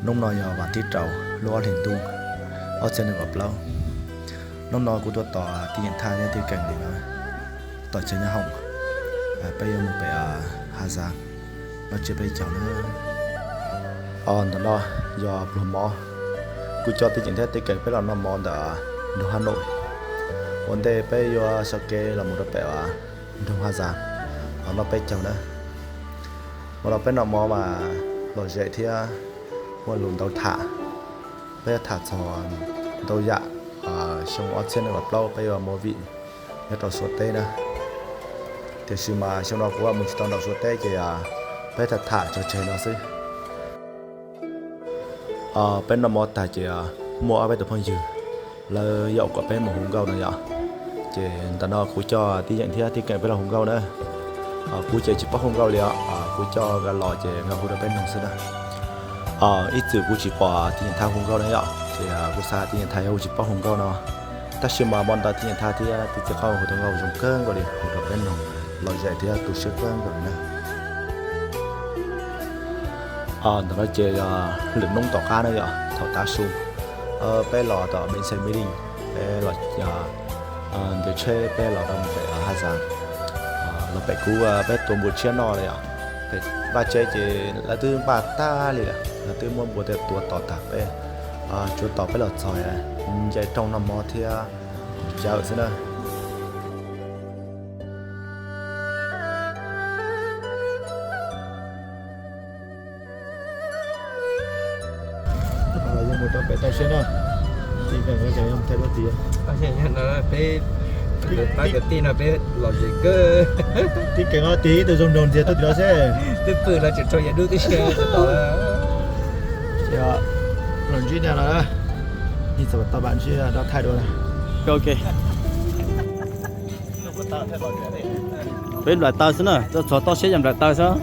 Hnub no yog vas thib rau lub ob hlis ntuj ob txhiab nees nkaum plaub. Hnub no kuv tuaj tos tij Yeem Thaj thiab tij Keem li no tom chaw nyob hoom, peb yuav mus pem Has Zas noj tsiab peb caug na. Ntawm no yog pluag mov, kuv coj tij Yeem thiab tij Keem peb los noj mov ntawm nroog Has Nuj. Ua ntej peb yuav sawv kev los mus rau pem nroog Has Zas los noj peb caug na. Mas los peb noj mov mas lom zem thiab muaj lus ntau tham. Peb yuav tham txog ntau yam. Xyoo ob txhiab nees nkaum plaub peb yuav movie nyob rau Suav teb na. Tiam sis mas xyoo no kuv mus tsis tau nram Suav teb ces peb tham tham tso tseg no xwb. Peb noj mov tag ces muaj ob peb tus phooj ywg lawv yaum kom peb mus hu nkauj no yom. Ces ntawm no kuv coj tij Yeem thiab tij Keem peb los hu nkauj na. Kuv ces tsis paub hu nkauj li os, kuv coj nkawd los ces nkawd hu rau peb mloog xwb na. Ib txwm kuv tsis pom tij Yeem Thaj hu nkauj na yom, ces kuv xav tij Yeem Thaj yuav hu tsis paub hu nkauj no. Tab sis mas hmo ntawd tij Yeem Thaj thiab tij Txiaj Qaub hu tau nkauj zoo kawg nkaus li, hu rau peb mloog lom zem thiab tu siab kawg nkaus li na. Ntawm no ces lwm hnub tom qab na yom, thaum tav su peb los tom Bến Xe Mỹ Đình, peb los ntes tsheb peb los rau pem Has Zas, los pem kuv peb tua npua tshiab noj li os. Pem vaj tsev ces lawv twb npaj tag li lawm, lawv twb muab npua tej tua tos tag, peb tsuav tos peb los txog nce rooj noj mov thiab mus caw xwb na. Mus rau pem toj siab na, tij Keem tij Keem thaij duab tid. Peb pab kwv tij no peb lom zem kawg. Tij Keem no tig ib tug zoo nraug ntxiag tuaj tim no seb. Twb pw los tseem rau yav dub tib si. Los ntsib no, ib txog tau pam ntsib dab thaij dua. Ok. Peb nplaim taw xwb na, tuaj txog toj siab yog nplaim taw xwb.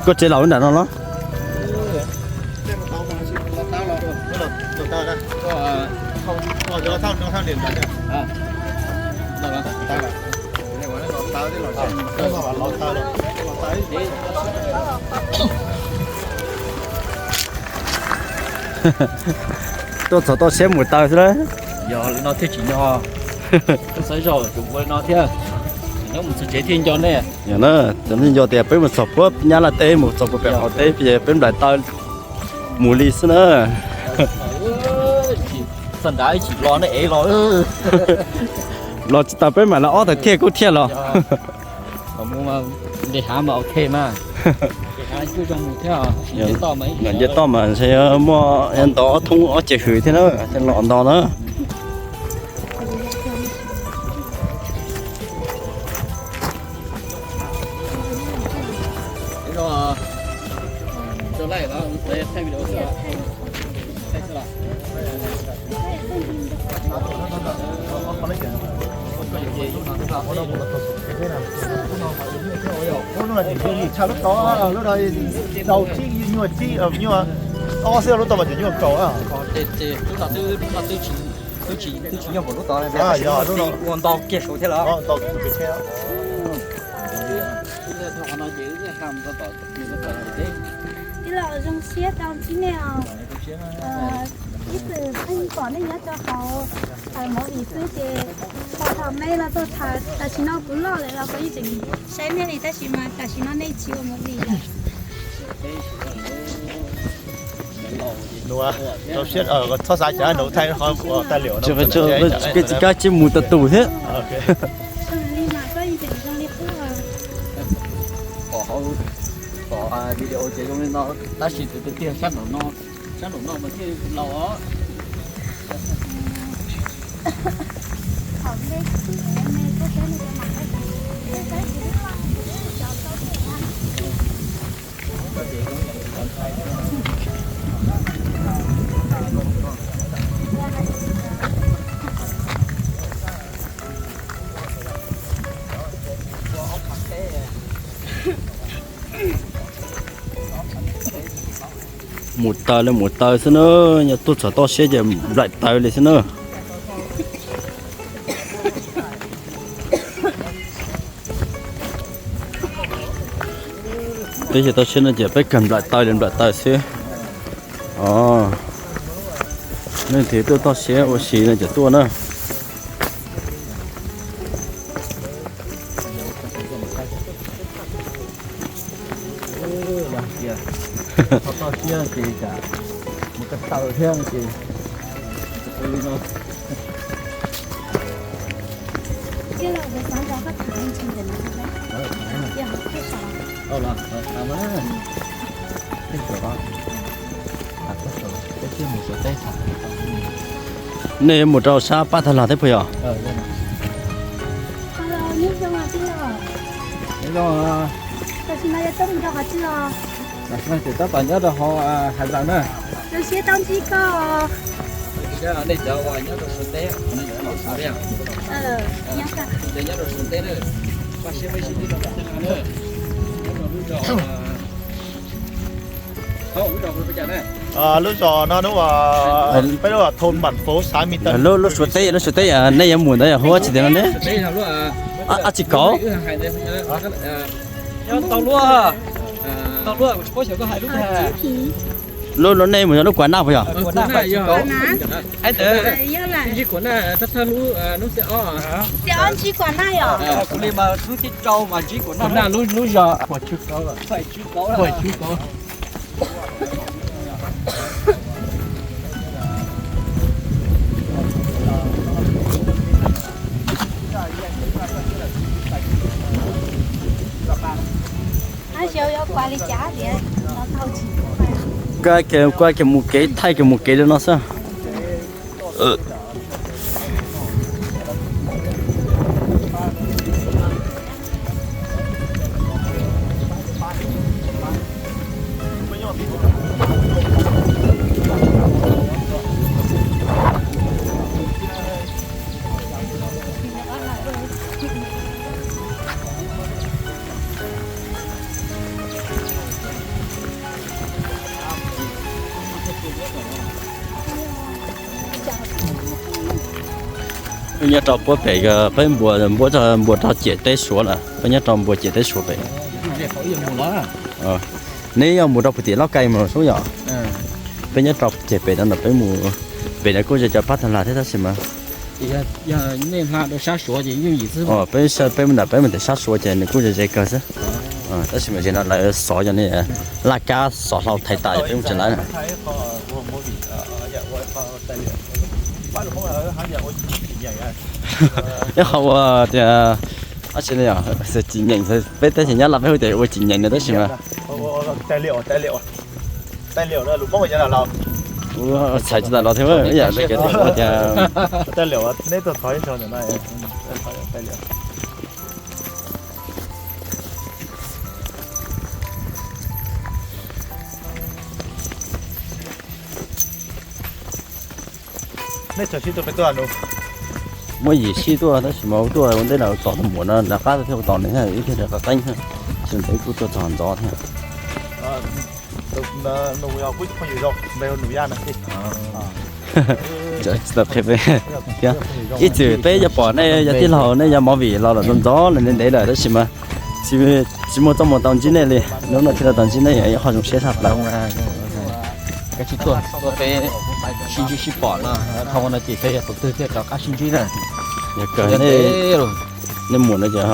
Koj tsev laus nram no los? Tuaj txog toj siab mus taw xwb lawm. Yog li no thiaj tsim nyog. Koj xav zog tsuas ua li no thiab. Nyob mus txog tsev thiaj nco nej. Yog na, cov nej nco tias peb mus txog puag nyab laj teb mus txog puag pem hauv teb ces peb nplaim taw mus li xwb na. Txog nrad ib chim los nej ev los. Los tsis tau peb mam li ob tag thiaj kuj thiaj los. Nqis hav mas ok mas. Nqis hav kuj zoo mus thiab. Nce toj mas ntshe muaj ntau ob thoob ob ce hws thiab na, los nto na. Lub no tsis yog li tshaj lub tod, lub no rau tsib nyuag tsib nyuag ob xwb, lub tod mas tsis nyuag kaum. Lub no twb tsis nyuag npaum lub tod, yog lub no ua ntau kiag saud thiab los. Tij laug, zoo siab tau ntsib nej os. Ib txwm pheej pom nej nyob rau hauv movie xwb ces tau tham, nej los tuaj tham. Tam sim no kuv loj lawm los kuv yeej tseem saib nej li, tab sis mas tam sim no nej tsis ua movie lawm. Txhob xav cas nws thaij qhov ua tas li, koj tsis kab tsis mus tas tus thiab. Pom video ces zoo li no, tab sis tus tiag tiag sab nraum no, sab nraum no mas thiaj laus os. Mus taws li mus taws xwb na, yog tuaj txog toj siab ces nplaim taws li xwb na. Peb ces toj siab no ces peb kawg nplaim taws li nplaim taws xwb. Os, leej twg tuaj toj siab ua si no ces tuaj na. Toj siab ces mus ko taw thiab ces li no. Nej yuav mus rau sab Pab Thaj Lag thiab puas yog? Tam sim no yog tab tom nyob rau hauv hav zoov na. Nej cov uas nyob rau Suav teb, nyob rau Suav teb na, nyob rau lub zos, lub zos no hnub peb lub thôn bản phố xã Mỹ Tân. Lub Suav teb, lub Suav teb nej yuav mus ntawd yog hu tsis tias no ne. Ab tsis kauv. Lub, lub nej mus yog lub Kuam Naj puas yog? Kuv li mas lub thib rau mas ntsib Kuam Naj lub, lub zos. Kuv, kuv mus kev thaij, kuv mus kev li no xwb. Peb nyob rau puag pem, peb npuas, npuas rau ciam teb Suav lawm, peb nyob rau npuas ciam teb Suav pem. Neb yuav mus rau puag tim Lauj Kaim mas sub yom? Peb nyob rau ceg pem no, peb mus pem no kuj yog cov Pab Thaj Lag thiab tab sis mas peb, peb mus ntawm peb mus tim sab Suav ces nws kuj ze ze kawg xwb. Tab sis mas ze no lawv xov yog ne, laj kab xov hlau thaiv tas peb mus tsis lawv na. Ib qho ua tias, ab tsi ne, tsis nyeem, peb teb chaws Nyab Laj peb hu tias ua tsis nyeem no tab sis mas txhais tsis tau los thiab ib yam li kev ua tias Nej txawm sib tuaj pem tuaj no? Muab yim sib tuaj tab sis mas ua tuaj ua ntej na, ua tom tus muam no nram qab thiab ua tom nws thiab ib thiaj li qab qeeb thiab, tsis ntev kuj tuaj txog ntxov thiab. Ib txwm peb yuav pom nej yog tij laug nej yog movie los los ntxov ntxov lawm ntev lawm tab sis mas tsis muaj txoj moo tau ntsib nej li, hnub no thiaj li tau ntsib nej ib qho zoo siab tshaj plaws. Koj tsis tuaj, tuaj peb sib ntsib sib pom no, dhau no ces peb yog tus twg thiaj rov qab sib ntsib na. Yog kawg nej, nej mus no ces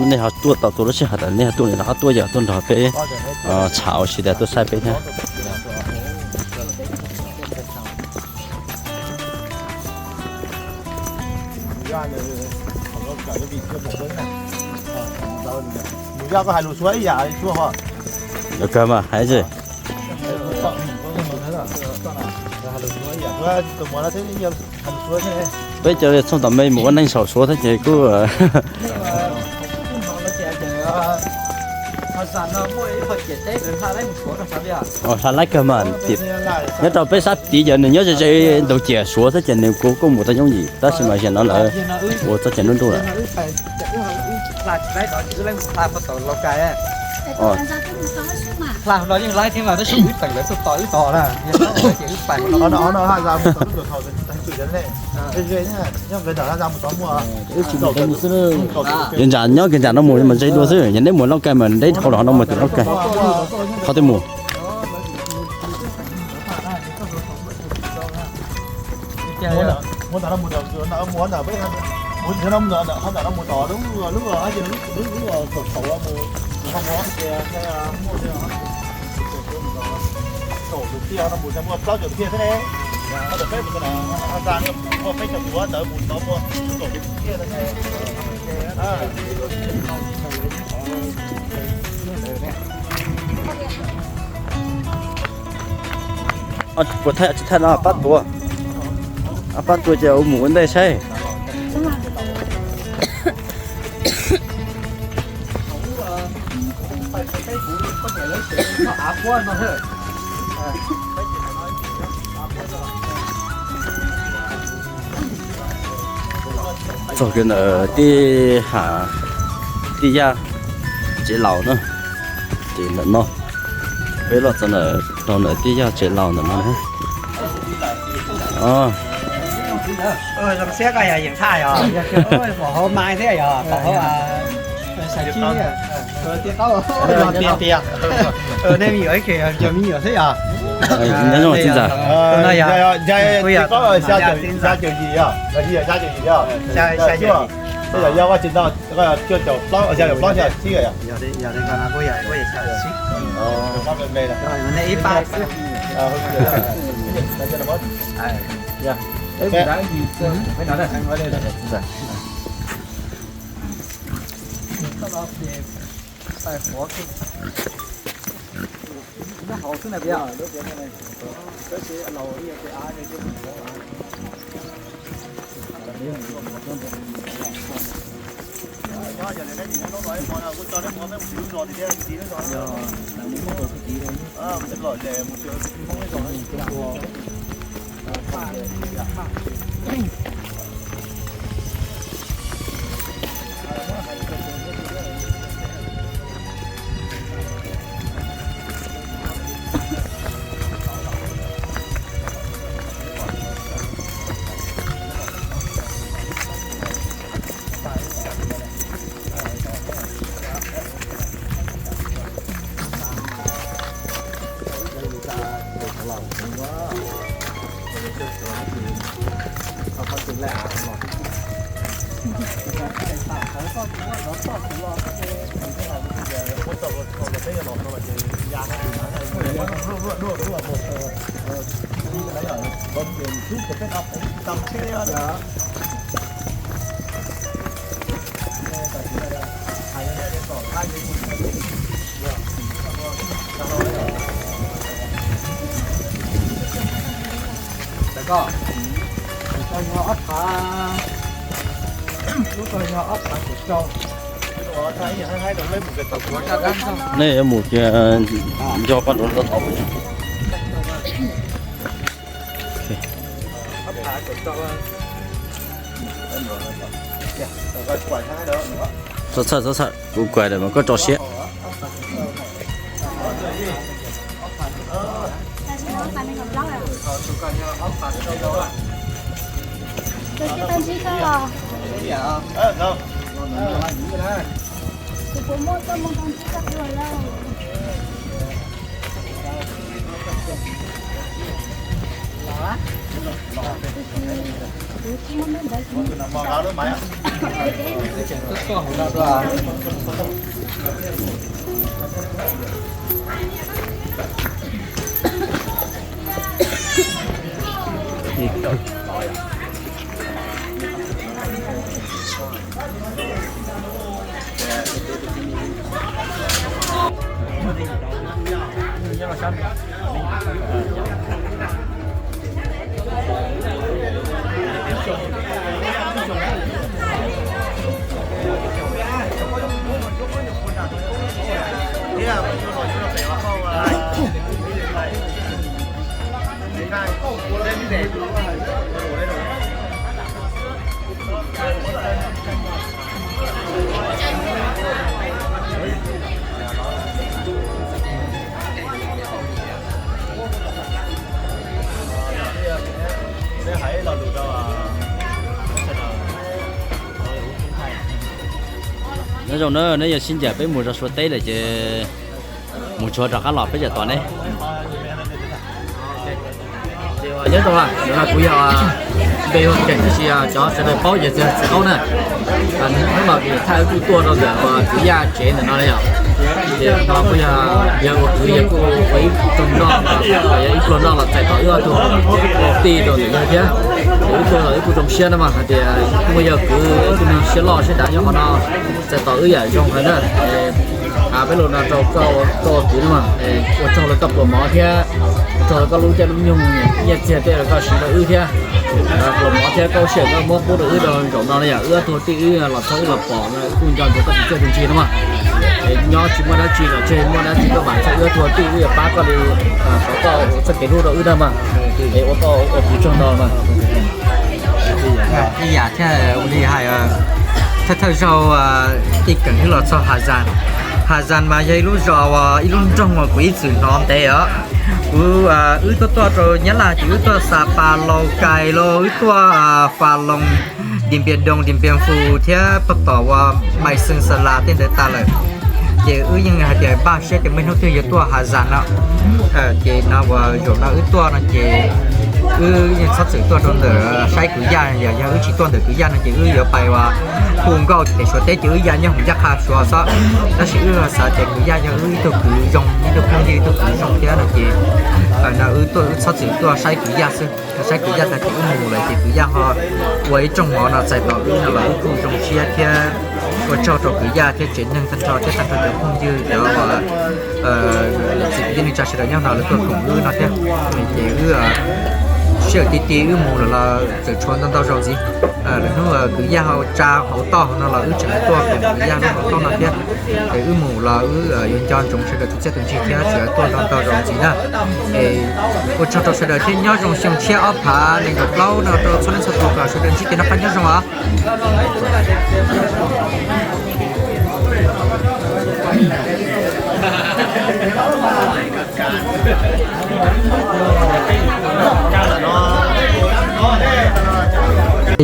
nej ho tuaj tau tus lub sij hawm tas nej ho tuaj, nej rov qab tuaj yog tuaj nrog peb tsham ua si tas tuaj saib peb thiab. Yog kawg mas hais tsis. Peb cov txhooj tom me mus ua neej saum Suav thiab ces kuj hla lab kawg mas. Nyob rau peb sab tid ces nws nyob ze ze ntug ciam Suav thiab ces nws kuj kuj mus tau yooj yim tab sis mas zaum no lawv ua txoj cai nruj nruj lawm. Hla no yeej laib thiab mas tab sis wb teem lawv tuaj tos wb tos na, yog no ces wb pais no no ha za mus tos lub tuam thaum twg ne. Ces ntsam nyob kiag ntsam no mus mas ze dua xwb, yog neb mus Lauj Kaim mas neb dhau los no mus tim Lauj Kaim, qhov twg mus. Puas thaij tsis thaij no pab tuav, pab tuav ces ua mus ua ntej saib. Txog kiag ntawm tij ha, tij yaj tsev laus na, ces ntawm no peb los txog ntawm rau ntawm tij yaj tsev laus ntawm no na. Zoo siab koj yog yeem thaj yog, pom hauv mai thiab yog pom hauv. Tiag tiag, nej me nyuam ib txhis yog cov me nyuam thiab yog. Nyob zoo txiv ntxawm. Xya caum yim, xya caum yim, yog vaj tsev ntau, cuaj caum plaub, xya caum plaub xya caum tsib yom. Nej yuav mus kiag nco paj nrov tau. Txhob txhawj, txhob txhawj, kuv kuaim lawm mas koj tso siab. Koj tsis tau ntsib koj los? Kuv puas muaj tuaj mus tau ntsib koj dua lauj? Nyob zoo na, neb yog sib ncaim peb mus zos Suav teb lawm ces mus tshuav rov qab los peb cov tos neb. Nyob zoo, kuv yog npe hu Keem, tab sis cov sawv daws paub ces txiv qaub na. Hnub no kuv thaj wb kuj tuaj rau ntawm kwv Yaj tsev ntawm no yom. Ces no kuj yog, yog ua kwv yog kuj ua ib pluag noj, yog ib pluag noj los txais tos wb ob tug tij rau ntawm yawg thiab. Ces wb tuaj los wb kuj zoo siab na mas hais tias kuj yog kwv kuj neeg siab loj siab dav nyob qhov no txais tos wb yam zoo heev na. Peb lus no rau koj, koj ua kwv no mas ua tsaug rau koj pluas mov thiab ua tsaug rau koj lub caij lub nyoog nyiaj txiag tej rau koj siv rau wb thiab. Pluas mov thiab koj sij hawm koj muab pub rau wb rau zaum no na yom, wb ob tug tij wb los txog wb los pom no kuj nco ntsoov koj tus txiaj tus ntsig no mas. Nyob tsis muaj dab tsi los tseg, muaj dab tsi koj vam txog wb ob tug tij wb yuav pab koj li, thov koj ua txoj kev hlub rau wb na mas. Es ua koj ua kwv tsaug ntau mas. Ib yam thiab ua li hais, thawj thawj zaug Tij Keem wb los txog Has Zas. Has Zas mas yog ib lub zos uas ib lub nroog uas kuv ib txwm hnov ntev os. Kuv, wb tuaj tuaj rau Nyab Laj ces wb tuaj Xa Pas Laus Kais los wb tuaj Fas Loos, Dis Npias Doos, Dis Npias Fus thiab pab tom uas Npais Xees Xa Las tej ntawd tas lawm. Ces wb yeej hais tias npaj siab tias muaj hnub twg yuav tuaj Has Zas no. Ces no uas zaum no wb tuaj no ces wb yeej txhob txwm tuaj rau ntawm saib kwv Yaj, yog, yog wb tsis tuaj ntawm kwv Yaj no ces wb yuav pais uas hu nkauj pem Suav teb ces wb ya nyob hauv ncaj qha Suav xwb. Tab sis wb xav tias kwv Yaj yog wb ib tug kwv zoo, ib tug phooj ywg, ib tug kwv zoo thiab no ces no wb tuaj wb txhob txwm tuaj saib kwv Yaj xwb. Saib kwv Yaj tag kis wb mus lawm ces kwv Yaj ho ua ib rooj mov no txais tos wb no los wb kuj zoo siab thiab ua tsaug rau kwv Yaj thiab tsev neeg tag nrho thiab tag nrho cov phooj ywg cov txiv kwv tij neej tsa sawv daws nyob no lawv tuaj koom wb no thiab. Ces wb sij hawm ti ti wb mus lawm los tseem tshuav ntau ntau zaus ntxiv. Lwm hnub kwv Yaj ho tsa hauv toj no los wb tseem tuaj koom kwv Yaj lub hauv toj no thiab. Es wb mus los wb yuav nco ntsoov sawv daws tus txiaj tus ntsig thiab tseem tuaj ntau ntau zaus ntxiv na. Es ua tsaug rau sawv daws thiab nyob zoo xyoo tshiab ob phav nees nkaum plaub no rau txhua leej txhua tus kom sawv daws ntsib kev noj qab nyob zoo os.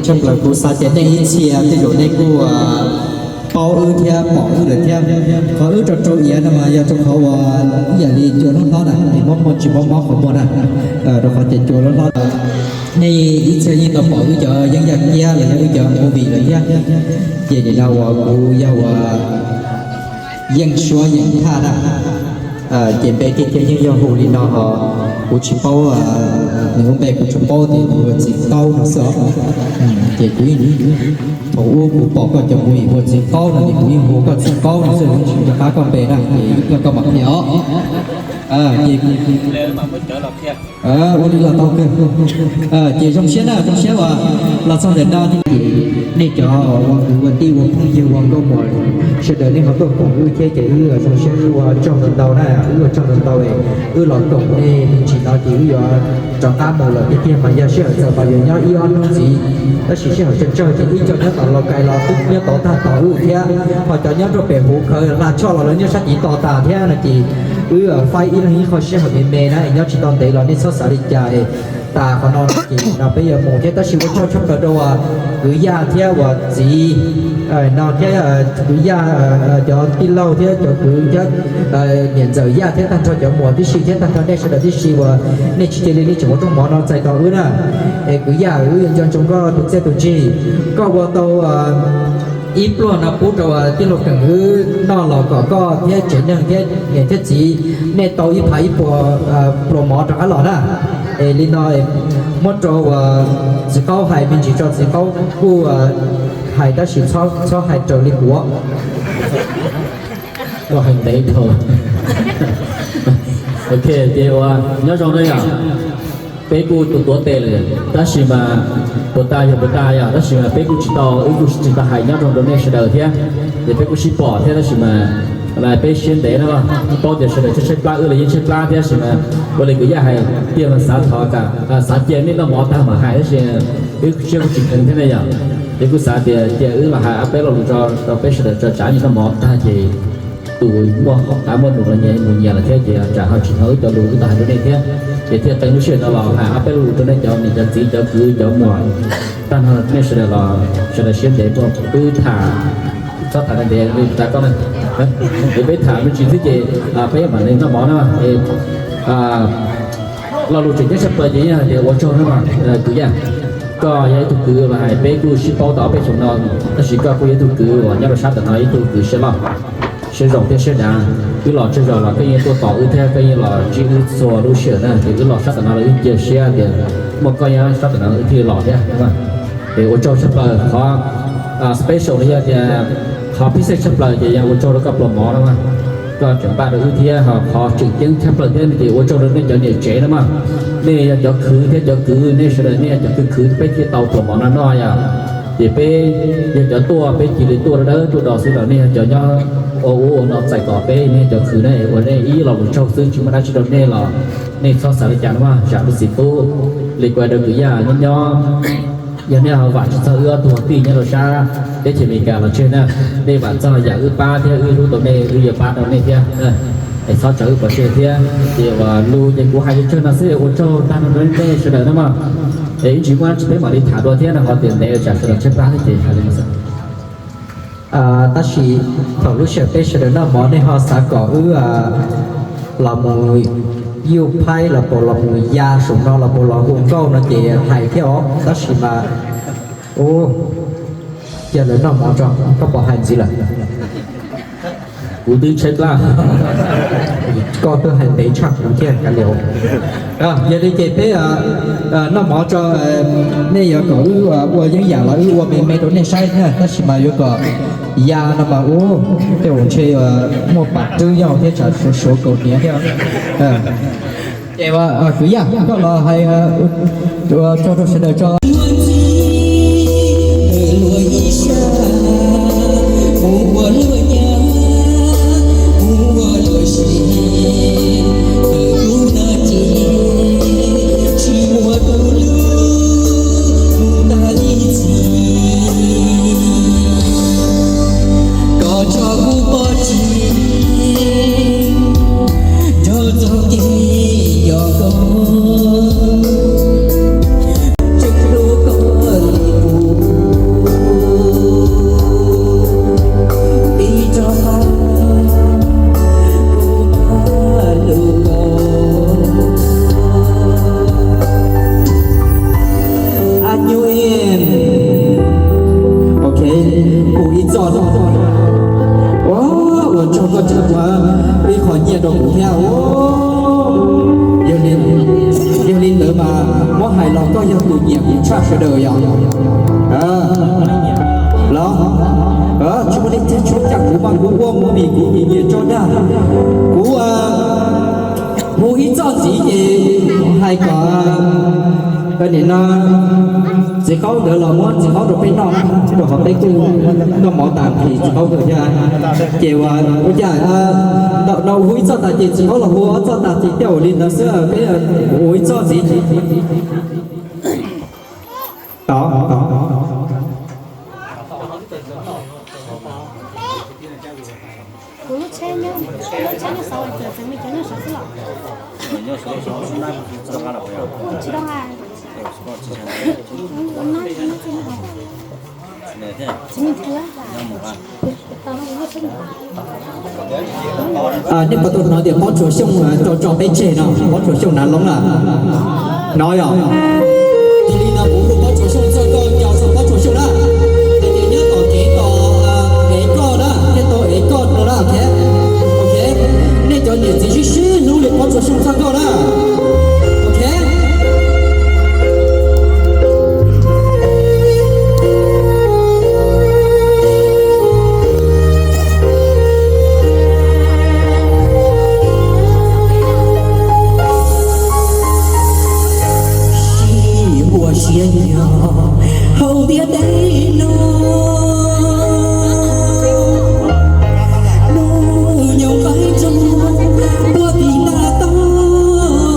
Tshaj plaws kuv xav tias nej ib txhia tej zaum nej kuj paub wb thiab pom wb lawm thiab. Qhov wb rau rau iav no mas yog rau qhov uas ib yam li cua hlob hlob na, es mob muaj tsis mob mob qhov muag na, rau qhov tias cua hlob hlob. Nej ib txhia yeej tau pom wb cov yeeb yaj kiab los yog wb cov movie lawm thiab. Ces nim no uas kuv yog uas Yeej Suab Yeej Thaj na. Ces npe tiag tiag yeej yog hu li no ho kuv tsis paub nws lub npe, kuv tsuas paub tias nws hu ua Txiv Qaub no xwb os. Ces kuv yeej, thaum ub kuv pom koj cov movie hu ua Txiv Qaub no ces kuv yeej hu ua koj Txiv Qaub no xwb, kuv tsis nco qab koj npe na, ces ib pliag koj mam qhia os. Ces ua li los tau kawg. Ces zoo siab na, zoo siab uas los txog ntawm no thiab. Nej cov ua kwv ua tij ua phooj ywg ua nkauj muam sawv daws nej ho tuaj koom wb thiab ces wb zoo siab wb ua tsaug ntau ntau na, wb ua tsaug ntau ntau. Wb los koom nej me ntsis no ces wb yuav rov qab mus lawm tiag tiag mas yog sij hawm txawm mas yuav nyob ib ob hnub ntxiv, tab sis sij hawm tsawg tsawg ces ib co nyob tom Laus Kais los twb nyob tod tag tos wb thiab, ho cov nyob rau pem Huv Khawv Hla Tshoj los lawv nyob sab tid tos tas thiab no ces wb faib ib leeg ib qho sij hawm me me na, nyob tsis tau ntev los nej txhob xav li cas. Tas qhov no no ces no peb yuav mus thiab, tab sis ua tsaug tshaj plaws rau uas kwv Yaj thiab uas txiv no thiab kwv Yaj cov tij laug thiab cov kwv thiab niam ntxawm Yaj thiab tag nrho cov muam tib si thiab tag nrho nej sawv daws tib si uas nej tsis cia li nej tseem ua rooj mov no txais tos wb na. Es kwv Yaj, wb yuav nco ntsoov koj tus txiaj tus ntsig, koj ua tau ib pluag no pub rau tij laug Keem wb noj los kom koj thiab tsev neeg thiab niam thiab txiv nej tau ib phav ib puas pluas mov rov qab los na. Es li no muab rau uas Txiv Qaub hais me ntsis tso, Txiv Qaub kuj hais tab sis txhob hais raws li kuv. Koj hais ntev dhau. Ok, ces ua nyob zoo na yom. Peb kuj tuav tuav tes lawm tab sis mas puas tas yog puas tas yom, tab sis mas peb kuj tsis tau, wb kuj tsis tau hais nyob zoo rau nej sawv daws thiab. Ces peb kuj sib pom thiab tab sis mas peb siab ntev no, paub tias sawv daws tshaib tshaib plab, wb los yeej tshaib plab thiab sis mas ua li kwv Yaj hais tiag mas xav thov, xav cia nej noj mov tag mam hais tab sis wb siab kuj tsis kheev thiab ne yom. Ces kuj xav tias cia wb los hais ob peb lo lus rau peb sawv daws tso tsam noj mov tag ces tus muaj hauj lwm muaj num los nyias mus nyias lawm thiab ces tsam ho tsis hnov wb cov lus wb tau hais rau nej thiab. Ces thiaj qee lub sij hawm no los hais ob peb lo lus rau nej cov niam cov txiv cov kwv cov muam tag nrho nej sawv daws los sawv daws siab ntev tuaj wb tham Txhob tham ntev ntev li tas koj na. Es peb tham me ntsis xwb ces peb mam li noj mov na. Lo lus tseem ceeb tshaj plaws ces yeej hais tias ua tsaug na mas kwv Yaj, koj yog ib tug kwv uas hais peb kuj sib paub tau ob peb xyoos no, tab sis koj kuj yog ib tug kwv uas nyob rau sab tom no ib tug kwv siab loj, siab zoo thiab siab dav. Wb los tsawg zaus los koj yeej tuaj tos wb thiab koj yeej los ntsib wb txhua lub sij hawm na. Ces wb los sab tom no los wb cia siab tias muaj koj nyob sab tom no wb thiaj los thiab. Es ua tsaug tshaj plaws. Qhov special los yog tias qhov phib xej tshaj plaws ces yog ua tsaug rau koj pluas mov no mas, koj tseem npaj rau wb thiab. Ho qhov tseem ceeb tshaj plaws thiab ces ua tsaug rau nej cov niam tsev no mas, nej yog cov khwv thiab cov kwv, nej sawv daws nej yog cov khwv khwv peb thiaj tau pluas mov no noj yom. Ces peb yog cov tuaj peb cia li tuaj dawb tuaj do xwb los nej yog cov nyob ua ub ua no txais tos peb, nej yog cov khwv na, ua nej ib lo lus tsaug xwb tsis muaj dab tsi rau nej los nej txhob xav li cas no mas. Zam lub txiv tub li kuv hais rau kwv Yaj nyob nyob, yog nej ho vam tsis txog wb ob tug tij nyob rau sab teb chaws Amelikas los tseg na, nej vam txog yam wb pab thiab wb hlub tau nej wb yuav pab rau nej thiab. Es txhob tsam wb pov tseg thiab. Ces uas lus ces kuv hais li tsawg no xwb, ua tsaug tag nrho rau nej sawv daws na mog. Es ib ntsis muaj dab tsi peb mam li tham dua thiab no, qhov tias ntev tsam sawv daws tshaib plab thiab ces hais li no xwb. Tab sis thaum lub sij hawm peb sawv daws noj mov nej ho xav kom wb los mus yuj phaib los puas los mus ya saum no los puas los hu nkauj no ces hais thiab os. Tab sis mas, ua, cia lawv noj mov tso, koj puas hais ntxiv lawm? Kuv twb tshaib plab. Koj twb hais ntev tshaj kuv thiab kav liam. Yog li ces peb noj mov tso, nej yuav kom wb ua yeeb yam los wb ua me me rau nej saib thiab, tab sis mas yuav kom ya no mas ua tej zaum ntshe muaj pam rwb yog thiab tsam suav suav kaus hniav thiab. Ces kwv Yaj koj los hais tso rau sawv daws tso. Koj tso kuv pov tseg nrog txoj kev yog koj, tseem hlub koj li kuv, vim rau qhov kuv pab lug los. Añu, ok, kuv ib txoj, ua tsaug koj tseem muab ib qho nyiaj rau kuv thiab. Yog li ntawd mas muab hais los koj yog tus nyiam kuv tshaj sawv daws yom. Los, tsis muaj leej twg tshua cam kuv mas kuv ua movie kuv vim nyiam tso dag. Kuv hu ib txoj ntxiv ces hais kom nim no txiv qaub ntawd los muab txiv qaub rau peb noj, rau qhov peb kuj noj mov tas nqhis txiv qaub kawg thiab. Ces ua cas no hu ib txoj tas ces txiv qaub los hu ob txoj tas ces tej zaum li ntawd xwb, peb hu ib txoj ntxiv. Tod, tod. Kuv lub tsheb nyob, lub tsheb nyob saud, txawm txawm me cov nyob saud xwb los. Tsis tau hais. Nej puas tau hnov tias Pob Tsuas Xyooj tso tso peb tseg no, Pob Tsuas Xyooj Nav Loob na? Hnov yom? Yog li no kuv hu Pob Tsuas Xyooj txog koj nco txog Pob Tsuas Xyooj na. Hais tias nyob tom kev tom ev koj na, thiab tau ev koj no na, ok? Ok, nej cov niam txiv sib sib hlub li Pob Tsuas Xyooj txog koj na. Ok. Sib ua siab nyob hauv ntiaj teb no, hnub nyoog qaib ntsoo puag tim ntav toj.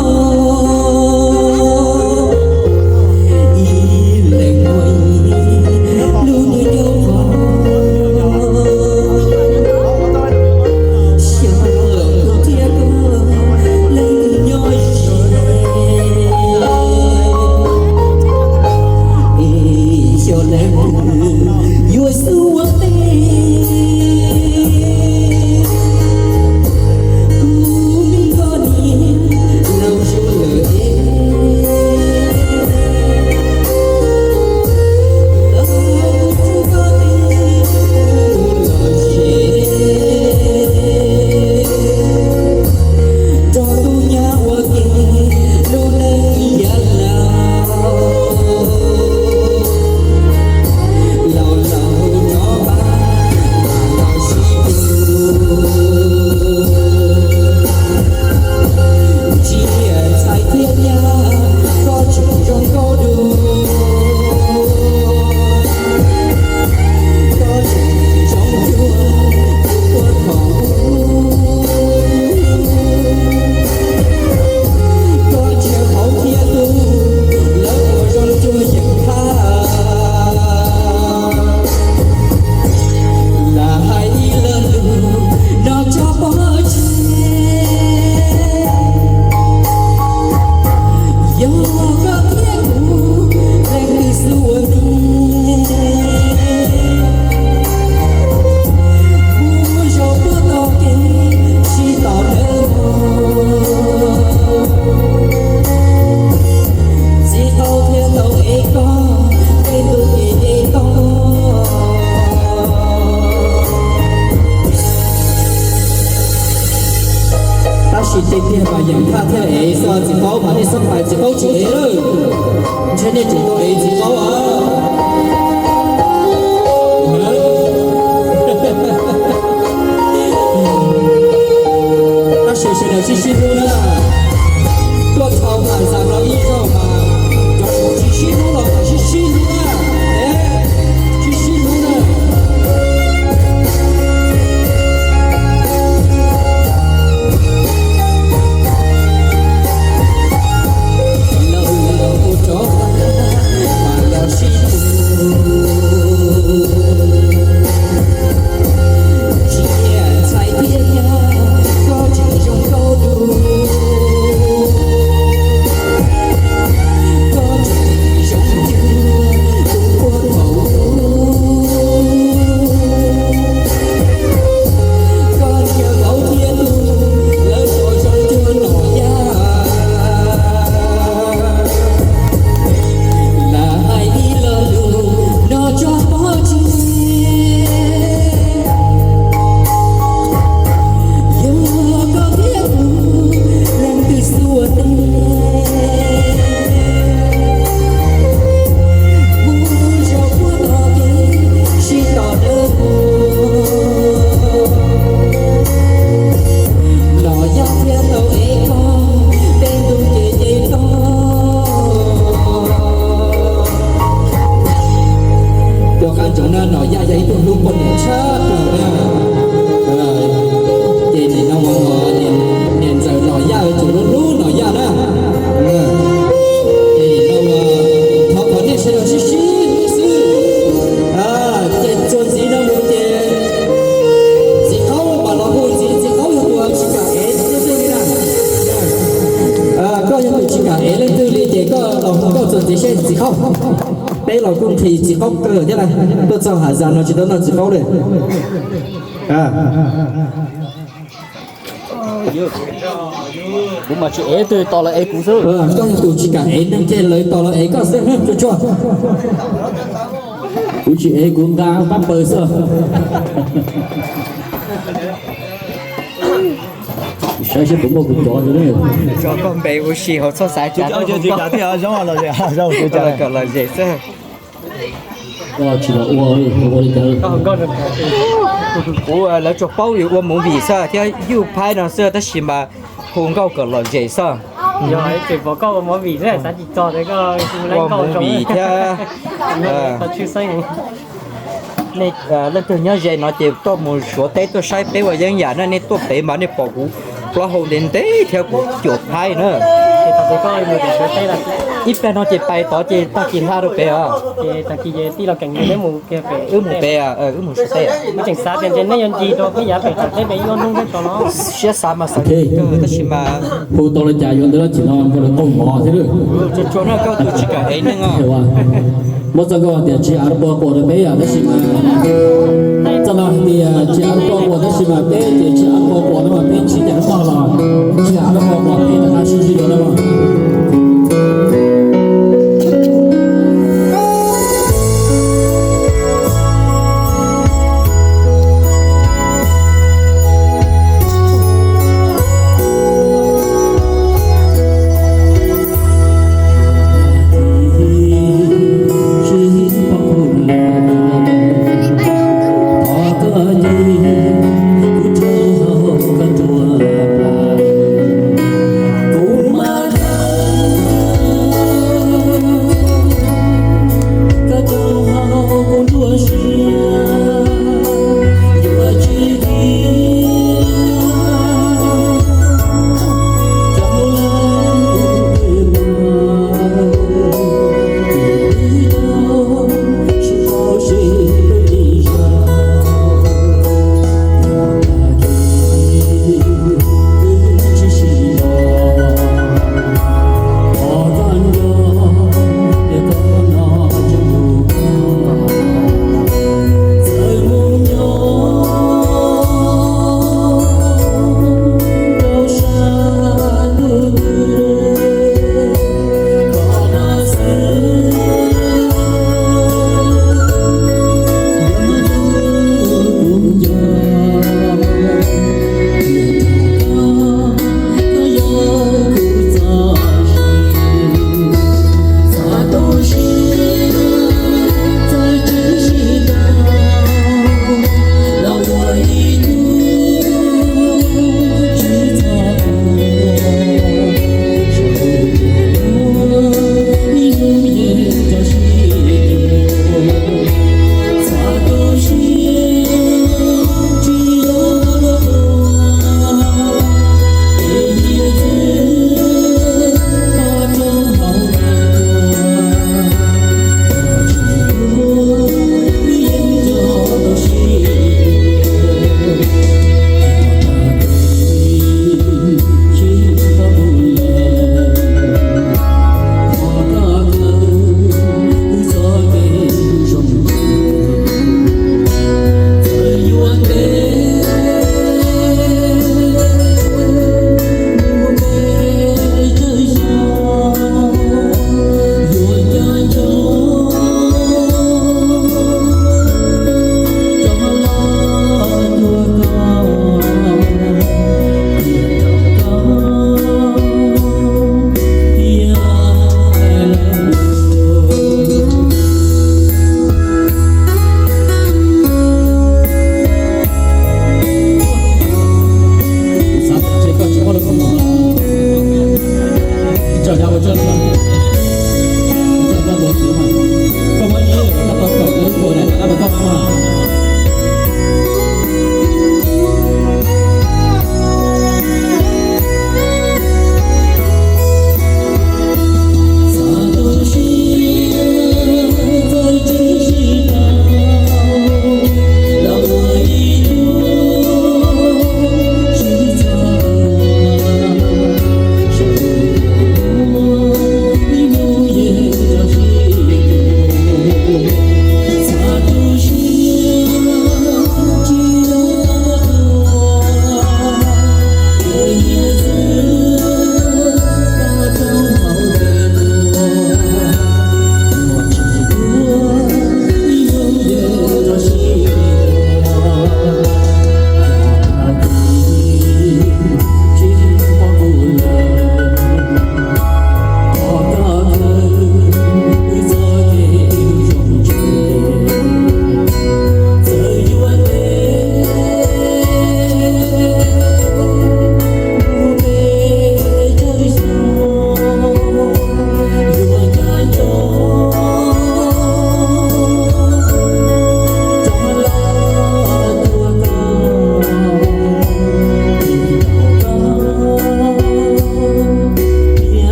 Yeem Thaj thiaj ev txiv qaub mas nej txhob pais txiv qaub tsis ev lawm, ntshe nej tseem tau ev txiv qaub a. Tab sis sawv daws sib sib hlub na, tuaj txog tham zam no ib zaug mas cov tsis sib hlub los kom sib sib hlub na, sib sib hlub na. Cov qab ntsoov na, Nom Yaj yog ib tug hlub poj niam tshaj plaws na. Ces nim no ua niam ntxawm Nom Yaj tseem hlub hlub Nom Yaj na. Ces nim no ua thov kom nej sawv daws sib sib hlub xwb. Ces txuas ntxiv no mus ces txiv qaub mam los hu ntxiv, txiv qaub yog tus tsis kam ev leej twg li na. Koj yog tus tsis kam ev leej twg li ces koj los hu koj txuas ntxiv seb txiv qaub. Peb los kuj nqhis txiv qaub kawg thiab na, tuaj txog hav zas no tsis tau noj txiv qaub li. Kuv mas tsis ev twg, tos lawv ev kuv xwb. Koj yog tus tsis kam ev neeg ces lawv tos lawv ev koj xwb tsuag tsuag. Kuv tsis ev, kuv nqa pab paws xwb. Saib seb puas muaj kuv cov. Tso koj npe ua si hauv txhob xav cas. Kom lom zem xwb. Koj tsis los ua, ua li cas? Kuv lawv tsuas paub ua movie xwb thiab YouTube no xwb tab sis mas hu nkauj kom lom zem xwb. Yog tseem pom koj ua movie xwb xav tsis txog tias koj ua movie thiab. Nej leej twg nyob ze no ces tuaj mus Suav teb tuaj saib peb ua yeeb yam na, nej tuaj pem mas nej pom kuv plaub hau ntev ntev thiab kuv cuam thaib na. Ib pliag no ces pais tod ces tag kis hla rau pem os. Wb mus pem, wb mus Suav teb. Siab xav mas xav kawg tab sis mas hu tau li cas yuav ntawd, lawv tseem no nrog lawv qaug mov thiab. Tsuag tsuag no koj tus tsis kam ev neeg os. Muab txoj nkauj tias tsis av lub pov quas rau peb yom, tab sis mas txoj no hais tias tsis av lub pov quas tab sis mas peb ces tsis av lub pov quas no mas peb tsis cas lub pov los tsis av lub pov quas peb rov qab sib ntsib dua na.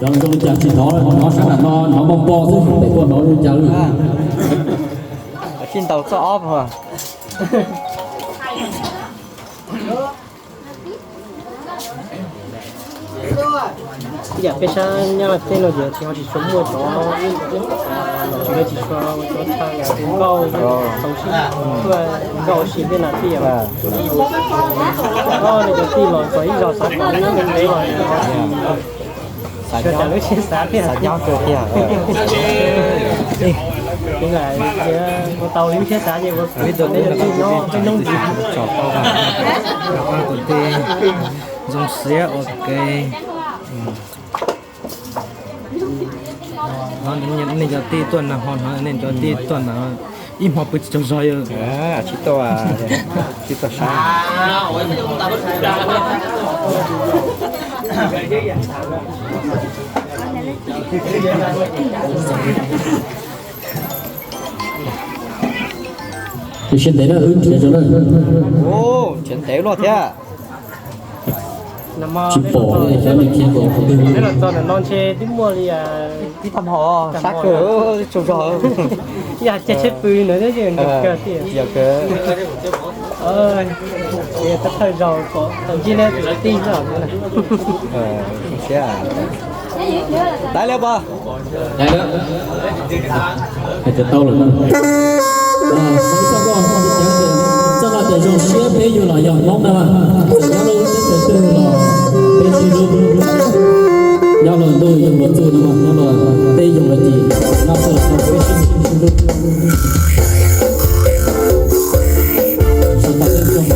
Hnov zoo li cas tsis hnov, hnov sab nram no hnov npo npo xwb, pem koj hnov zoo li cas li. Tsis ntaus txoj ob. Ib yam peb sab Nyab Laj teb no ces tsis ho tsis tshua muaj cov, tsis tshua ua cov chaw nkauj txaus siab tuaj nkauj ua si tej no thiab. Koj nej cov tij los txog ib zaug xav kom nyob ntev ntev los sawv daws lub siab xav thiab. Xav nyob kawg thiab. Ua tau li lub siab xav ces ua tau li lub siab xav. Tus tij zoo siab ua ke. Nej cov tij tuaj na, ho hnov nej cov tij tuaj na, ib hmo pw tsis tsaug zog. Tsis tuaj, tsis tuaj sab. Tiam sis ntev na, wb nrhiav zoo na. Nrhiav ntev luaj thiab. Tsis pom li, xyov nws khiav nkaus qhov twg li. Los txog ntawm no ntshe twb muaj li tib tag hmo, sab kawg, tsaug zog. Yog caij tsheb pw no thiab ces nkees kawg thiab. Yog kawg. Thawj zaug kom tau ntsib nej tus tij na. Tau li pog. Hais tias tau lawm na. Txoj no tias zoo siab peb yug los yog Hmoob na, txawm nyob lub teb chaws twg los peb sib hlub. Nyob los ntuj yug los txuj no, nyob los teb yug los tim, nyob txawj txog peb sib hlub.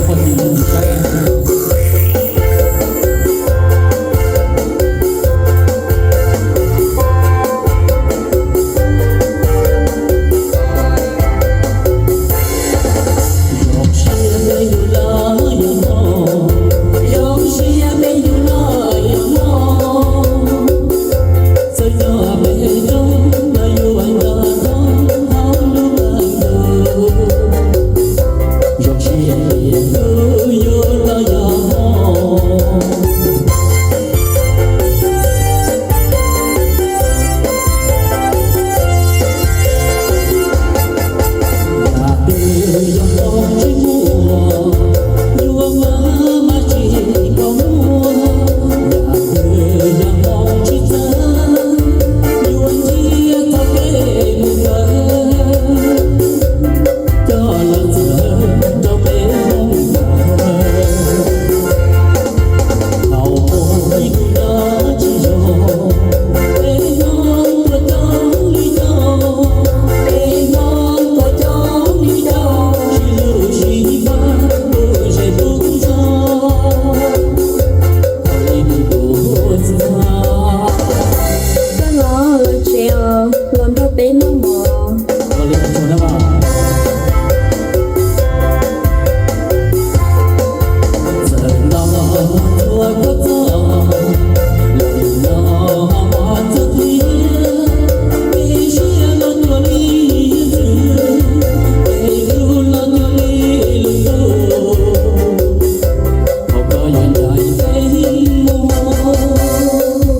Koj los lawv tsev os, los nrog peb noj mov.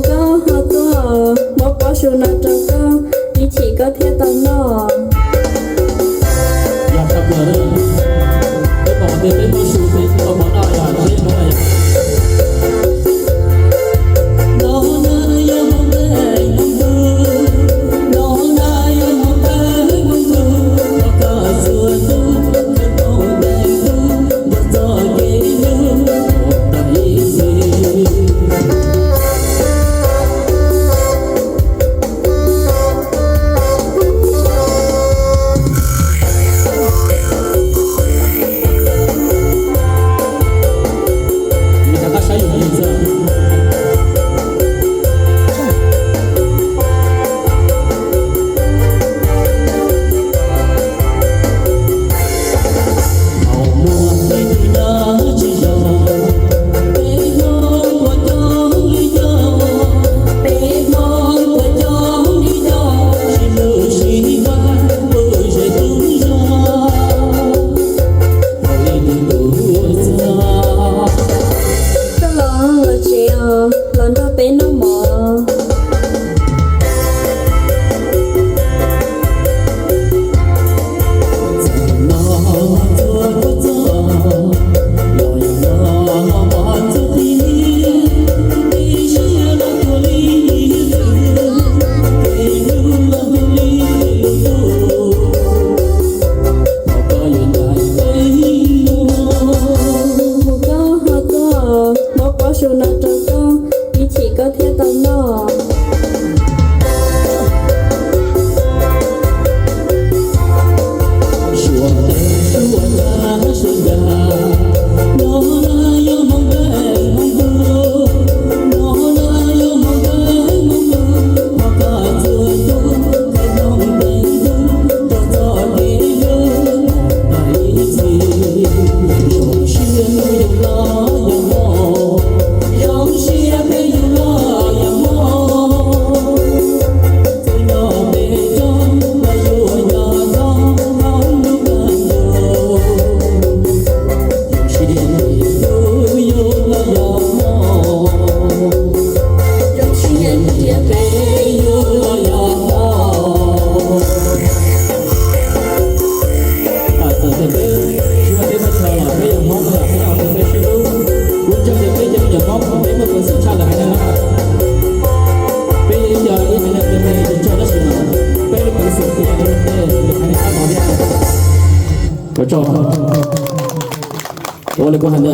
Koj ho tuaj, muab pob su no rau koj, ib chim koj thiaj tau noj.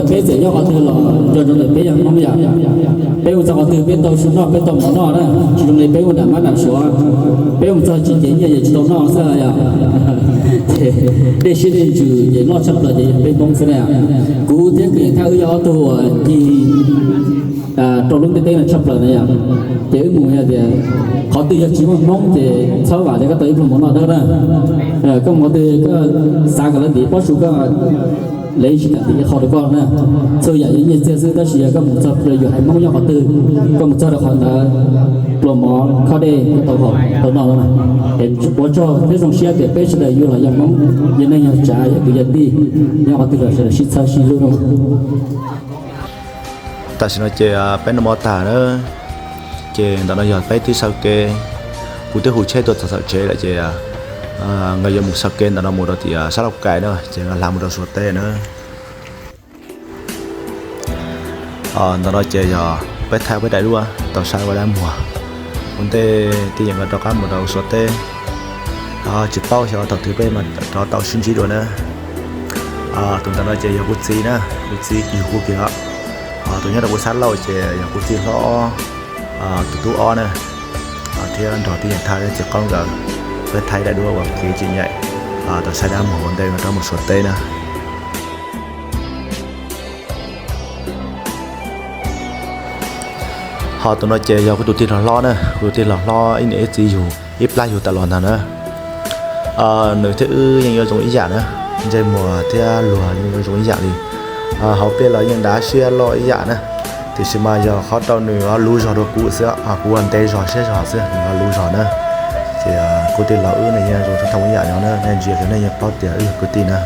Peb txawm nyob qhov twg los nco ntsoov tias peb yog Hmoob yom. Peb mus txog qhov twg peb tau su noj peb tau mov noj na, tsis zoo li peb mus nram mab nram suav, peb mus txog tsis ces nyiaj ces tsis tau noj xwb yom. Dej siab dej ntsws ces noj tshaj plaws ces yog peb Hmoob xwb na. Kuv thiab kwv Yeej Thaj wb yog ob tug uas ncig rau lub ntiaj teb no tshaj plaws na yom. Ces wb mus yog tias qhov twg yog tsis muaj Hmoob ces txhob vam tias koj tau ib pluag mov noj dawb na. Koj mus qhov twg koj xav kom lawv ntim pob su koj, lawv tsis kam ntim qhov rau koj na. Txhua yam yog nyiaj txiag xwb tab sis yog koj mus txog yus haiv Hmoob nyob qhov twg, koj mus txog rau qhov ntawd pluag mov khob dej koj tau haus tau noj lawm. Es ua tsaug thiab zoo siab tias peb sawv daws yuav los yog Hmoob, yog neej yog tsav yog kwv yog tij, nyob qhov twg los sawv daws sib txhawb sib hlub no. Tam sim no ces peb noj mov tag na, ces ntawm no yog peb twb xaw kev, kuv twb hu tsheb tuaj txog txawm tsev lawm ces nkawd yuav mus xaw kev ntawm no mus rau tim sab Lauj Kais na, ces nkawd hla mus rau Suav teb na. Ntawm no ces yog peb thaij peb daim duab tau saib ua dab muag ua ntej tij yeem nkawd rov qab mus rau Suav teb. Tsis paub xyov thaum twg peb mam rov tau sib ntsib dua na. Tus ntawm no ces yog kuv txiv na, kuv txiv yug kuv kiag os. Tus nyob rau kuv sab laug ces yog kuv txiv hlob, tus tub ob na, thiab nrog tij yeem thaij txiv qaub nkawd, peb thaij daim duab ua kev tsim nyem tau saib dab muag ua ntej rov mus Suav teb na. Ho tus no ces yog kuv tus tij laug hlob na, kuv tus tij laug hlob ib niam ib txiv yug ib plab yug tas los ntag na. Nws thiab wb yeej yuav zoo ib yam na, ntsej muag thiab luag yeej yuav zoo ib yam li. Hauv pliaj los yeej dav siab loj ib yam na, tiam sis mas yog qhov rau nws luv zog dua kuv xwb, kuv ua ntev zog siab zog xwb nws luv zog na. Ces kuv tij laug wb nws yeej zoo thooj ib yam no na, nej ntsia nej yeej paub tias wb yog kwv tij na.